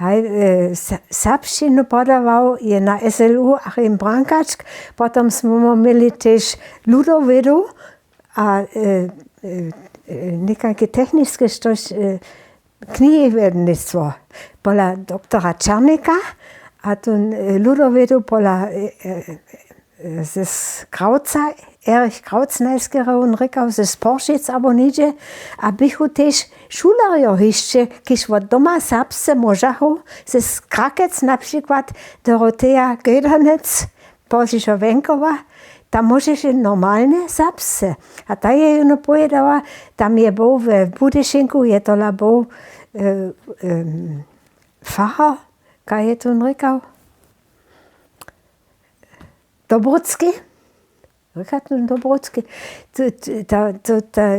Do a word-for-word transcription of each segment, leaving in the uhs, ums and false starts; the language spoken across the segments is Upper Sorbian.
Haj, serbšćinu podawał je na S L U Achim Brankačk, potom smy měli tež ludowědu a někajke techniske štož, knihiwjednistwo pola doktora Černika a tón ludowědu pola ze Krawca, Erich Krawc najskerje wón rěkał, ze Sporsčic abo něhdźe, a běchu tež šulerjo hišće, kiž wot doma serbsce móžachu, ze Krakec na přikład Doroteja Gejdanec, pozdźišo Wjenkowa, tam móžeše normalnje serbsce. A ta je jónu powědała, tam je był we Budyšinku, je tola był farar, kaj je tón rěkał? Dobrucki? Richard Dobrucki.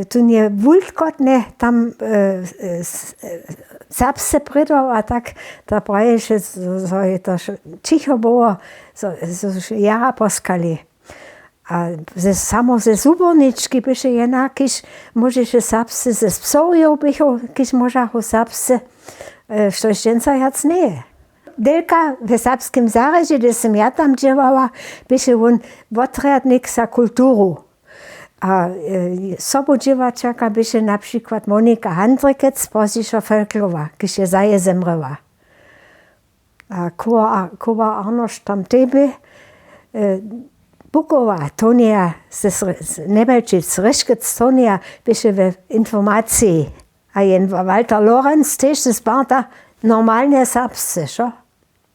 Tón je wulkotnje tam serbsce prědał a tak, to praješe, zo je to ćicho było, zo jara poskali. A samo ze Subornički běše jena, kiž móžeše serbsce, ze psow jow běchu, kiž móžachu serbsce, štož dźensa wjac njeje. Delka w serbskim zarědźe, hdyž sym ja tam dźěłała, běše wón wotrjadnik za kulturu. A sobudźěłaćerka běše na přikład Monika Handrikec, pozdźišo Felklowa, kiž je zahe zemrěła. A kuwa Arnošt tam tebi, Bukowa Tonija, Njebelčic Ryškec Tonija běše we informaciji. A jen Walter Lorenz tež z Barta normalnje serbsce, šo?